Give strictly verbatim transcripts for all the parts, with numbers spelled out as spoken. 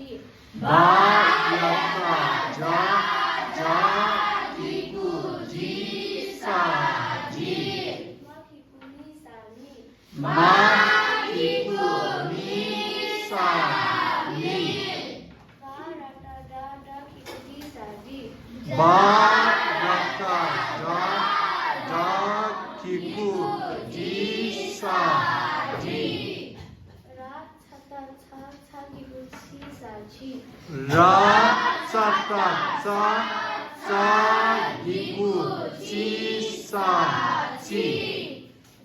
ཇི། བ་ཡ་བཏགས་བྱ། བྱ་གི་གུ་འཇི་ས་འཇིགས། མ་གི་གུ་མི་ས་མིག། མ་གི་གུ་མི་ས་མིག། བ་ར་བཏགས་བྲ། བྲ་གི་གུ་འབྲི་ས་འབྲིད། བ་ར་བཏགས་བྲ། བྲ་གི་གུ་འབྲི་ས་འབྲིད། ར་ཚ་བཏགས་ཚ། ཚ་གི་གུ་ཚི་ས་འཚིག། ར་ཚ་བཏགས་ཚ། ཚ་གི་གུ་ཚི་ས་འཚིག།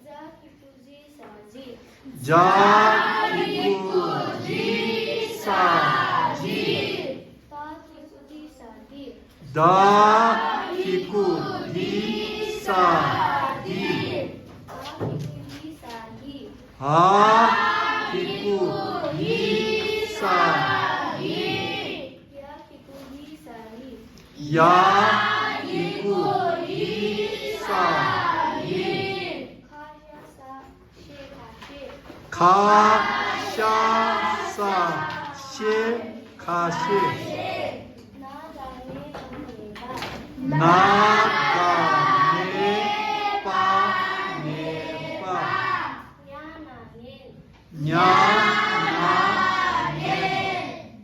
ཛ་གི་གུ་ཛི་ས་ཛིད། ཛ་གི་གུ་ཛི་ས་ཛིད། ད་གི་གུ་དི་ས་དིད། ད་གི་གུ་དི་ས་དིད། ཧ་གི་གུ་ཧི་ས་ཧིད། ཧ་གི་གུ་ཧི་ས་ཧིད། ཡ་གི་གུ་ཡི་ས་ཡིད། ཡ་གི་གུ་ཡི་ས་ཡིད། ཁ་ཤ་ས་ཤེ་ཁ་ཤས། ཁ་ཤ་ས་ཤེ་ཁ་ཤས། ན་དང་ནེ་པ་ནེ་པ། ན་དང་ནེ་པ་ནེ་པ། ཉ་ན་ཉན། ཉ་ན་ཉན།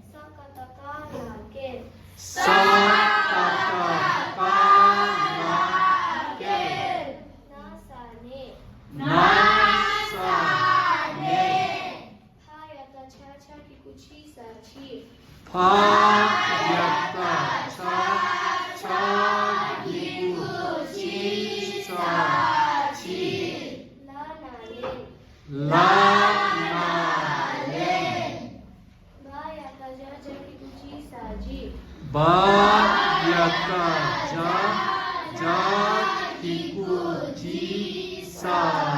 ས་ཀ་བཏགས་སྐ་ལ་སྐད། ས་ཀ་བཏགས་སྐ་ལ་སྐད། ན་ས་ནན། ན་ས་ནན། ཕ་ཡ་བཏགས་ཕྱ། ཕྱ་གི་གུ་ཕྱི་ས་ཕྱིད། ཕ་ཡ་བཏགས་ཕྱ། ཕྱ་གི་གུ་ཕྱི་ས་ཕྱིད། ལ་ན་ལན། ལ་ན་ལན། བ་ཡ་བཏགས་བྱ། བྱ་གི་གུ་བྱི་ས་བྱིད། བ་ཡ་བཏགས་བྱ། བྱ་གི་གུ་བྱི་ས་